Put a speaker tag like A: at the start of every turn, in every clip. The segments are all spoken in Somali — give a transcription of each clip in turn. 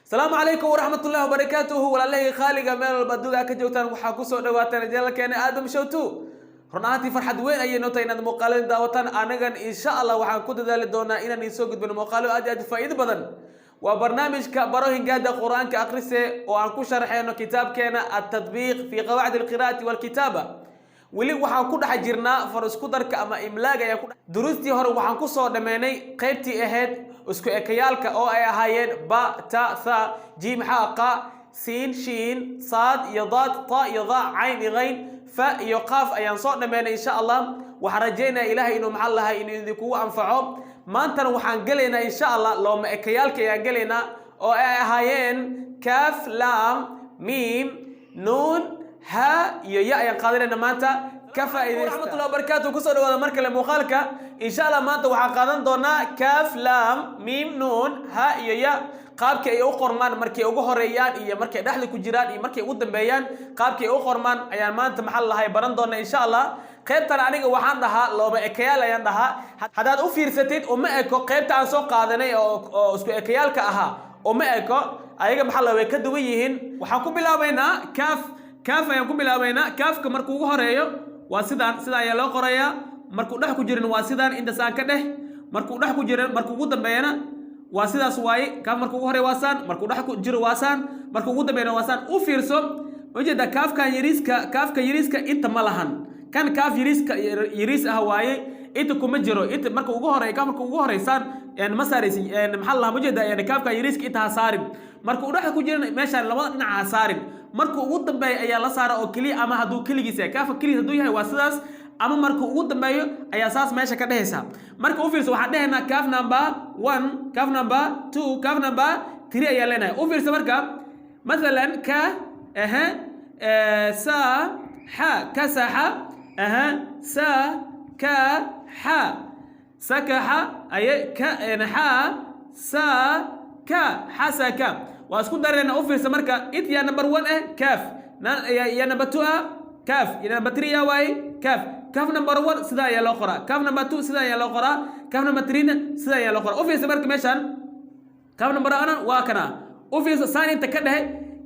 A: Asalaamu calaykum waraxmatullahi wabarakaatuhu. Walaalahii khaaliga, meel walba adduunka ka joogtaan, waxaa kusoo dhawaataan channelkeena Aadam Show 2. Run ahaantii farxad weyn ayay noo tahay inaad muuqaaladin daawataan. Anagan insha Allah waxaan ku dadaali doonaa inaan iisoo gudbino muuqaalo aad iyo aad faa'iido badan. Waa barnaamijka Baro Hingaada Qur-aanka Akhrise oo aan ku sharxeyno kitaabkeena Atadbiiq fi Qawaacid Alqiraa'ati Walkitaaba. Weli waxaan ku dhex jirnaa far isku darka ama imlaaga ayaa ku. Duruustii hore waxaan kusoo dhammeynay qaybtii ahayd isku ekayaalka, oo ay ahaayeen ba, ta, tha, jiim, xa, qa, siin, shiin, saad iyo daad, ta iyo dha, cayn iyo hayn, fa iyo qaaf ayaan soo dhammeynay. Insha Allah waxaan rajeynaya Ilaahay inuu, maxaa lahay, inuu idinkugu anfaco. Maantana waxaan gelaynaa insha Allah looma ekayaalka ayaan gelaynaa, oo ay ahaayeen kaaf, laam, miim, nuun, ha iyo ya ayaan qaadanayna maanta. Ka faa'iidaysta. Raxmatullahi wabarakaatu. Kusoo dhawaada mar kale muuqaalka. Insha Allah maanta waxaan qaadan doonaa kaaf, laam, miim, nuun, ha iyo ya, qaabkii ay u qormaan markay ugu horeeyaan iyo markay dhexda ku jiraan iyo markay ugu dambeeyaan. Qaabkii ay u qormaan ayaan maanta, maxaa lahay, baran doonaa insha Allah. Qaybtan aniga waxaan dhahaa looma ekayaal ayaan dhahaa. Haddaad u fiirsatid, uma eko qaybta aan soo qaadanay oo isku ekayaalka ahaa. Uma eko ayaga, maxaa la, way ka duwan yihiin. Waxaan ku bilaabaynaa kaaf. Kaaf ayaan ku bilaabaynaa. Kaafka markuu ugu horeeyo waa sidaan, sidaa ayaa loo qorayaa. Markuu dhex ku jirin waa sidaan, intaas aan ka dheh. Markuu dhex ku jirin, markuu ugu dambeeyana waa sidaas waaye. Kaaf markuu ugu horeeyo waa saan, markuu dhex ku jiro waa saan, markuu ugu dambeeyana waa saan. U fiirso, ujeeda kaafkan yariiska, kaafka yariiska inta ma lahan. Kan kaaf yariiska yariis ah waaye, inta kuma jiro. Inta marka ugu horeeyo, kaaf marka ugu horeysaan ma saaraysin, maxaa la lahaa, ujeeda kaafka yariiska inta ha saarin. Marka uu dhex ku jirin, meeshaan labada dhinac ha saarin. Marka ugu dambeeyo ayaa la saara oo keliya, ama hadduu keligiis yahay. Kaafka keligiis hadduu yahay waa sidaas, ama marka ugu dambeeyo ayaa saas meesha ka dhehaysaa. Marka u fiirso, waxaan dhehaynaa kaaf number 1, kaaf number 2, kaaf number 3 ayaa leenahay. U fiirso marka, mathalan, ka, aha, sa, xa, kasaxa, aha, sa, ka, xa, sakaxa, aye, ka, xa, sa, ka, xasaka. Waa isku darayna. U fiirsa marka, int yaa number 1 eh? Kaaf. Yaa number 2 ah? Kaaf. Yaa number 3 yaa waaye? Kaaf. Kaaf number 1 sidaa ayaa loo qoraa, kaaf number 2 sidaa ayaa loo qoraa, kaaf number 3 na sidaa ayaa loo qoraa. U fiirsa marka, meeshaan kaaf number 1 waa kana. U fiirsa, saan inta ka dhehe.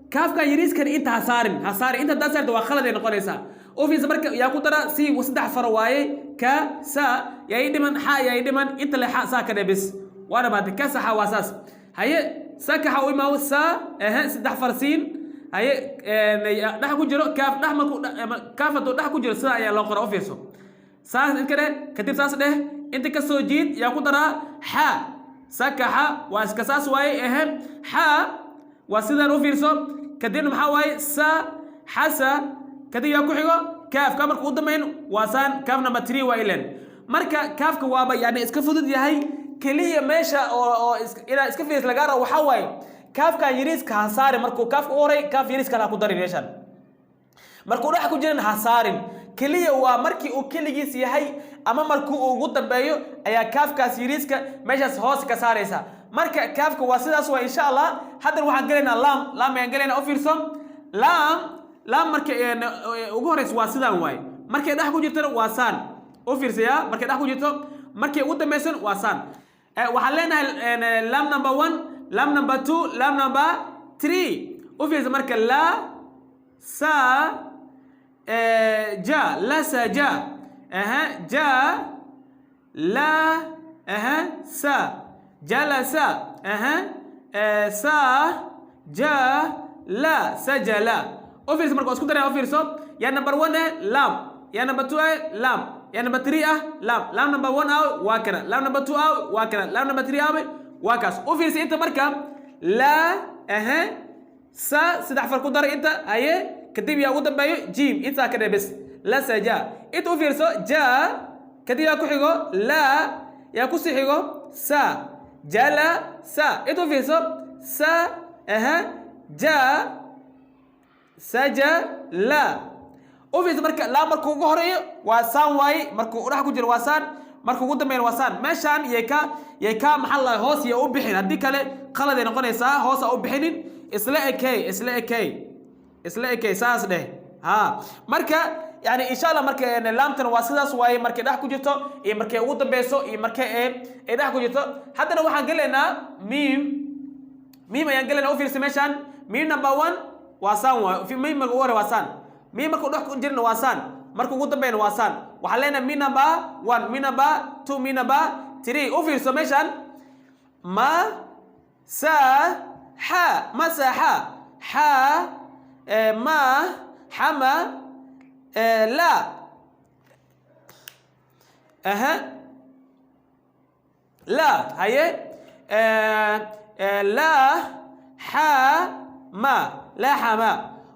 A: Kaafkan yariiskan inta ha saarin, ha saarin. Inta haddaa saarta waa khalad ay noqonaysaa. U fiirsa marka, yaa ku dara si saddex faro waaye. Ka, sa, yaa ii dhiman? Xa yaa ii dhiman. Inta le xa saa ka dheh, bis, waa dhamaatay. Ka saxa waa saas. Haye, sakaxa u imaawo, sa, ehe, saddex far siin. Haye, dhex ku jiro kaaf, dhex markuu kaaf hadduu dhex ku jiro, sida ayaa loo qoraa. U fiirso, saas inka dheh, kadib saas dheh, inta ka soo jiid. Yaa ku daraa? Xa. Sakaxa waa iska saas waaye. Ehe, xa waa sidaan. U fiirso, kadibna maxaa waaye? Sa, xasa. Kadib yaa ku xigo? Kaaf. Ka marka u dambeyn waa saan. Kaaf number 3 waa ilen. Marka kaafka waaba yani iska fudud yahay. Keliya meesha oo inaad iska fiiris lagaa rabo waxaa waaye kaafkan yariiska ha saarin. Markuu kaafka u horay, kaaf yariiskan ha ku darin meeshan. Markuu dhex ku jiran ha saarin. Keliya waa markii uu keligiis yahay ama markii uu ugu dambeeyo ayaa kaafkaas yariiska meeshaas hoos ka saaraysa. Marka kaafka waa sidaas waa insha Allah. Haddana waxaan gelaynaa laam. Laam ayaan gelaynaa. U fiirso, laam. Laam marka ugu horeysa waa sidaan waaye. Markay dhex ku jirtona waa saan. U fiirsaya, markay dhex ku jirto, markay ugu dambeysana waa saan. Waxaan leenahay laam number 1, laam number 2, laam number 3. U fiirsa marka, la, sa, ja, la, sa, ja, aha, ja, la, aha, sa, jalasa, aha, sa, ja, la, sajala. U fiirso marka, waa isku daraya. U fiirso, yaa number 1 eh? Lam. Yaa number 2 eh? Lam. Yaa number 3 ah? Lam. Lam number 1 ah waa kana, lam number 2 ah waa kana, lam number 3 ah waa kaas. U fiirso inta marka, la, aha, sa, saddex far ku daray inta. Haye, kadib yaa ugu dambeeyo? Jim. Intaa ka dheh bes, la saja. Inta u fiirso, ja, kadib yaa ku xigo? La. Yaa ku sii xigo? Sa, jala, sa. Inta u fiirso, sa, aha, ja, saja, la. U fiirso marka, laa markuu ugu horeeyo waa saan waaye, markuu dhex ku jiro waa saan, markuu ugu dambeeyana waa saan. Meeshaan yay ka, maxaa la, hoos ya u bixin. Haddii kale qalad ay noqonaysaa. Hoos ha u bixinin. Isla ekey, isla ekey, isla ekey, saas dheh. Ha, marka yani insha Allah marka laamtan waa sidaas waaye, markay dhex ku jirto iyo markay ugu dambeyso iyo markay ay dhex ku jirto. Haddana waxaan gelaynaa miim. Miim ayaan gelayna. U fiirsa meeshaan, miim number one waa saan waay. Miim marka ugu hore waa saan, miim marka dhex ku jirna waa saan, marka ugu dambeyna waa saan. Waxaan leenahay miim number one, miim number two, miim number three. U fiirso meeshaan: ma, sa, xa, masaxa, xa, ma, xama, la, aha, la. Haye, la, xa, ma, laxama.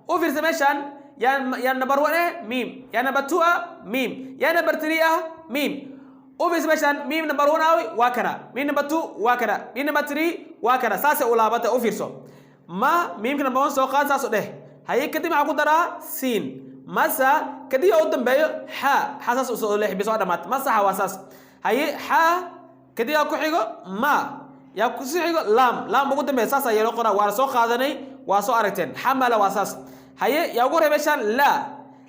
A: U fiirsa meeshaan, yaa number one eh? Miim. Yaa number two ah? Miim. Yaa number three ah? Miim. U fiirsa meeshaan, miim number one awi waa kana, miim number two waa kana, miim number three waa kana. Saasay u laabatay. U fiirso, ma, miimka number one soo qaad, saas u dheh. Haye, kadib maxaa ku daraa? Siin, masa. Kadib yaa u dambeeyo? Xa. Xa saas usoo leex bisoo dhamaatay. Masaxa waa saas. Haye, xa, kadib yaa ku xigo? Ma. Yaa kusii xigo? Laam. Laam ugu dambeeya. Saas ayaa loo qoraa. Waa soo qaadanay, waa soo aragteen. Xamala waa saas. Haye, yaa ugu horey meeshaan? La,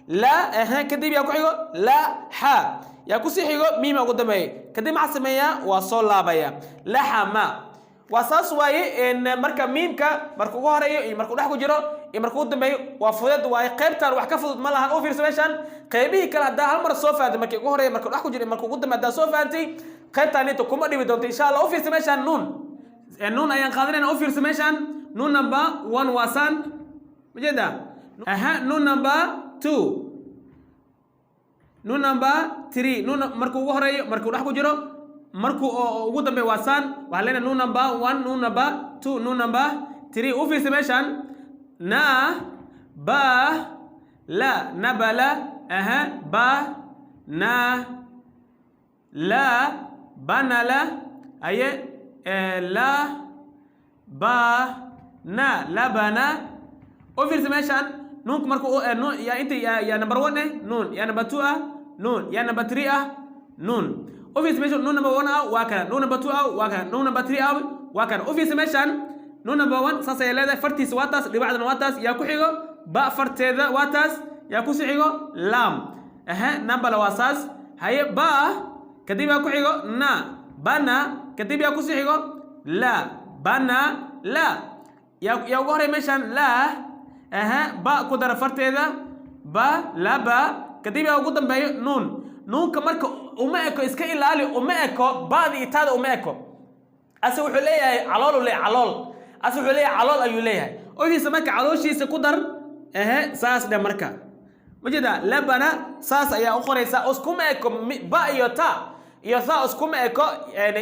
A: la, ehe. Kadib yaa ku xigo? La, xa. Yaa kusii xigo? Miima ugu dambeeya. Kadib maxaa sameeyaa? Waa soo laabaya. Laxama waa saas waaye. Marka miimka marka ugu horeeyo iyo markuu dhex ku jiro iyo marka ugu dambeeyo waa fudeed waaye. Qaybtan wax ka fudud ma lahan. U fiirso meeshaan, qaybihii kale haddaa hal mar soo fahantay, markii ugu horeeya, markuu dhex ku jiro iyo marka ugu dambeeyo haddaa soo fahantay, qaybtan inta kuma dhibi doonto, insha Allah. U fiirso meeshaan, nuun. Nuun ayaan qaadanayna. U fiirso meeshaan, nuun number one waa saan, majeeda? Aha, nuun number two, nuun number three. Nuun markuu ugu horeeyo, markuu dhex ku jiro, markuu ugu dambeeyo waa saan. Waxaa leenahay nuun number one, nuun number two, nuun number three. U fiirsa meeshaan: na, ba, la, nabala, aha, ba, na, la, banala. Aye, la, ba, na, labana. U fiirsa meeshaan, nuunka markuu nuun yaa inta yaa number one eh? Nuun. Yaa number two ah? Nuun. Yaa number three ah? Nuun. U fiirsa meeshaan, nuun number one ah waa kana, nuun number two ah waa kana, nuun number three ah waa kana. U fiirsa meeshaan, nuun number one saas ayay leedahay. Fartiisa waa taas, dhibacdana waa taas. Yaa ku xigo? Ba. Farteeda waa taas. Yaa ku sii xigo? Lam. Aha, nambala waa saas. Haye, ba, kadib yaa ku xigo? Na, bana. Kadib yaa ku sii xigo? La, bana, la. Yaa ugu horey meeshaan? La, aha, ba ku dara farteeda, ba, laba. Kadib yaa ugu dambeeyo? Nuun. Nuunka marka uma eko, iska ilaali, uma eko ba'da iyo taada, uma eko. Ase wuxuu leeyahay calool uu leeyahay, calool. Ase wuxuu leeyahay calool ayuu leeyahay. Ofiisa marka calooshiisa ku dar, ehe, saas dhe. Marka majeeda labana saas ayaa u qoraysaa. Iskuma eko ba iyo ta iyo tha, iskuma eko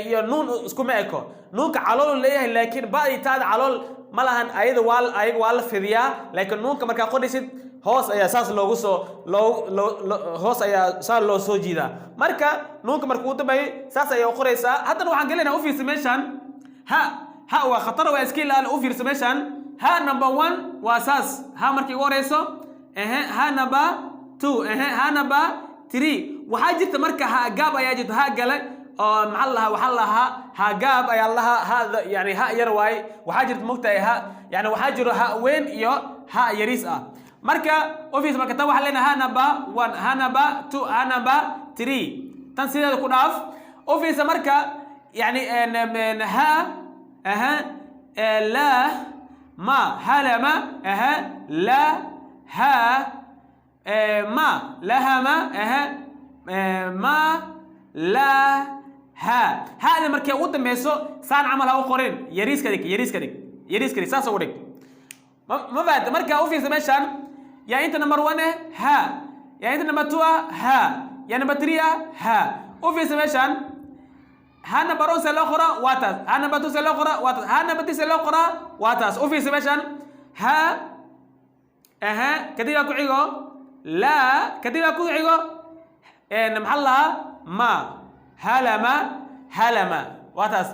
A: iyo nuun iskuma eko. Nuunka calool leeyahay, laakiin ba iyo taada calool ma lahan. Ayada waa ayaga waa la fidiyaa, laakiin nuunka markaa qoraysid hoos ayaa saas loogu soo loo loo hoos ayaa saa loo soo jiidaa. Marka nuunka marka ugu dambeeyay saas ayaa u qoraysaa. Haddana waxaan gelinayaa, u fiirsa meeshaan, ha. Ha waa khatar, waa iska ilaali. U fiirsa meeshaan, ha number one waa saas. Ha markii ugu horeyso, ehe, ha number two, ehe, ha number three. Waxaa jirta marka ha gaab ayaa jirta, ha gale oo maxaa la lahaa? Waxaa la lahaa ha gaab ayaa la lahaa. Ha yani ha yar waaye. Waxaa jirta, mogtahay, ha yani waxaa jiro ha weyn iyo ha yariis ah. Marka office marka tan waxaa leenahay ha number one, ha number two, ha number three. Tan sideeda ku dhaaf. Office marka yani ha, aha, la, ma, halama, aha, la, ha, ma, lahama, aha, ma, la, ha. Hada markay ugu dambeyso saan camal ha u qorin. Yariiska dhig, yariiska dhig, yariiska dhig, saas ugu dhig. Ma fahamta? Marka u fiirsa meeshaan, yaa inta number one eh? Ha. Yaa inta number two ah? Ha. Yaa number three ah? Ha. U fiirsa meeshaan, ha number one see loo qoraa? Waa taas. Ha number two see loo qoraa? Waa taas. Ha number three see loo qoraa? Waa taas. U fiirsa meeshaan, ha, aha, kadib aa ku xigo la, kadib aa ku xigo maxaa la lahaa? Ma, halama, halama waa taas.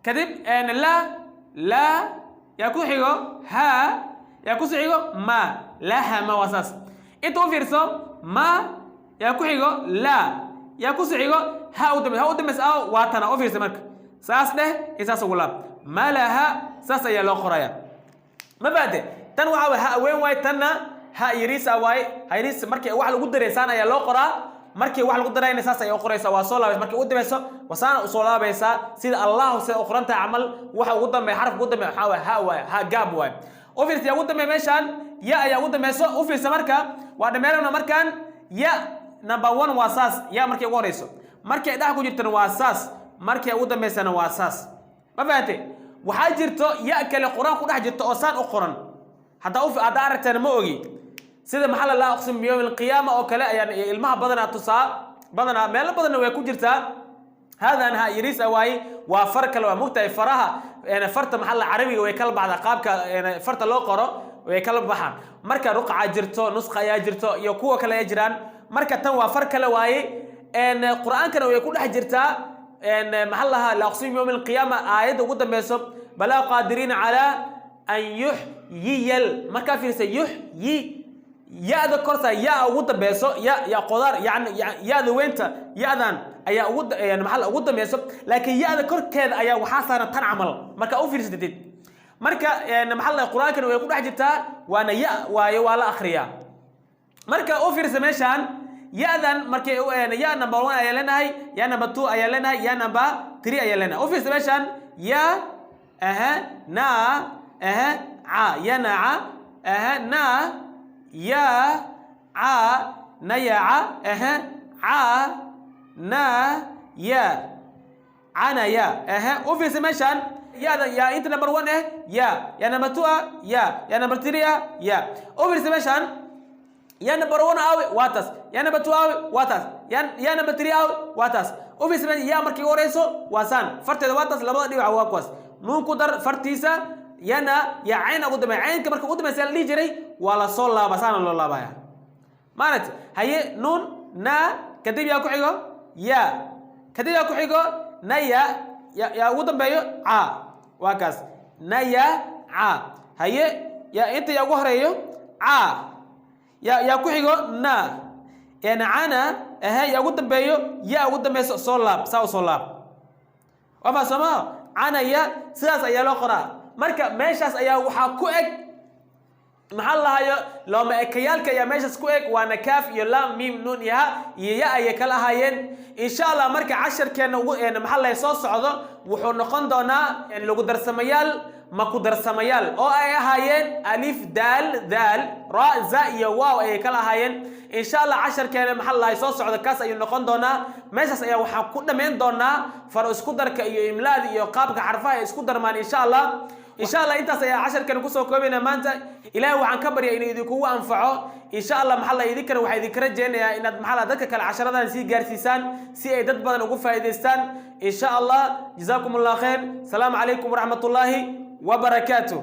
A: Kadib la, la, yaa ku xigo? Ha. Yaa ku xigo? Ma, lahama waa saas. Inta u fiirso, ma, yaa ku xigo? La. Yaa ku xigo? Ha u dambeys. Ha u dambeys aw waa tana. U fiirsa marka, saas dheh iyo saas ugu laab. Malaha saas ayaa loo qoraya. Ma fahamte? Tan waxaa waay ha weyn waay, tanna ha yariisa waaye. Ha yariis markii wax lagu dareysaan ayaa loo qoraa. Markii wax lagu darayna saas ayay u qoraysaa, waa soo laabaysa. Markii ugu dambeyso wasaana usoo laabaysaa, sida Allahu sida u qoran tahay camal. Waxa ugu dambeeya, xarafka ugu dambeeya waxaa waaye ha, waaye ha gaab waaye. U fiirsa, yaa ugu dambeeya meeshaan? Ya ayaa ugu dambeyso. U fiirsa, marka waa dhammeerana. Markaan ya number one waa saas, ya markay ugu horeyso, markay dhex ku jirtana waa saas, markay ugu dambeysana waa saas. Ma fahantay? Waxaa jirto ya kale Qur-aan ku dhex jirto oo saan u qoran. Haddaa aragtana ma ogi, sida maxaa la laa uqsimu biyawmi alqiyaama oo kale ayaan ilmaha badanaa tusaa. Badanaa meelo badanna way ku jirtaa. Hadan ha yariisa waaye, waa far kale. Waa mugtahay faraha, farta maxaa la Carabiga way kala baxdaa, qaabka farta loo qoro way kala baxaan. Marka ruqca jirto, nusqa ayaa jirto iyo kuwa kale ayaa jiraan. Marka tan waa far kale waaye, Qur-aankana way ku dhex jirtaa. Maxaa lahaa laa uqsimu biyawmi alqiyaama, aayadda ugu dambeyso, balaa qaadiriina calaa an yuxyiyal. Markaa fiirsa, yuxyi, ya-da korsa, ya ugu dambeyso, ya ya qodaar, yani ya-da weynta, ya-dan ayaa ugu, yani maxaa ugu dambeyso, laakiin ya-da korkeeda ayaa waxaa saaran tan camal marka u fiirsatid. Marka maxaa la Qur-aankana way ku dhex jirtaa, waana ya waayo, waa la akhriyaa. Marka u fiirsa meeshaan ya-dan, markay ya number one ayaa leenahay, ya number two ayaa leenahay, ya number three ayaa leenahay. U fiirsa meeshaan: ya, aha, na, aha, ca, yanaca, aha, na, ya, ca, nayaca, aha, ca, na, ya, canaya, aha. U fiirsa meeshaan ya-dan, ya inta number one eh, ya, ya number two ah, ya, ya number three ah, ya. U fiirsa meeshaan: ya number one aawe? Waa taas. Ya number two aawe? Waa taas. Ya number three aawe? Waa taas. U fiirsa meesha: ya markii ugu horeyso waa saan, farteeda waa taas, labada dhibac waa kuwaas, nuun ku dar fartiisa, yana ya, cayn ugu dambeya. Caynka marka ugu dambeysa la dhihi jiray waa la soo laaba, saana loo laabaya maaragti. Haye, nuun, na, kadib yaa ku xigo? Ya. Kadib yaa ku xigo? Na, ya, ya, yaa ugu dambeeyo? Ca. Waa kaas, na, ya, ca. Haye, ya inta yaa ugu horeeyo? Ca. Ya, yaa ku xigo? Na, yani cana. Ahe, yaa ugu dambeeyo? Ya ugu dambeyso. Soo laab, saa u soo laab. Waa faa soomaa? Canaya, sidaas ayaa loo qoraa. Marka meeshaas ayaa waxaa ku eg, maxaa lahayo, looma ekayaalka ayaa meeshaas ku eg. Waana kaaf iyo lam, mim, nuun iyo ha iyo ya ayay kala ahaayeen. Insha Allah marka casharkeena ugu maxaa lahay soo socdo wuxuu noqon doonaa lagu darsamayaal, ma ku darsamayaal, oo ay ahaayeen alif, daal, daal, ra, za iyo waaw ayay kala ahaayeen. Insha Allah casharkeena maxaa lahay soo socda kaas ayuu noqon doonaa. Meeshaas ayaa waxaan ku dhammayn doonaa far isku darka iyo imlaada iyo qaabka xarfaha ay isku darmaan, insha Allah. Insha Allah intaas ayaa casharkan kusoo koobayna maanta. Ilaahay waxaan ka barya inuu idinkugu anfaco, insha Allah. Maxaa la idinkana waxaa idinka rajaynayaa inaad maxaa la dadka kale casharadan sii gaarsiisaan si ay dad badan ugu faa'iidaystaan, insha Allah. Jazaakum Allah khayr. Salaamu calaykum waraxmatullaahi wabarakaatuh.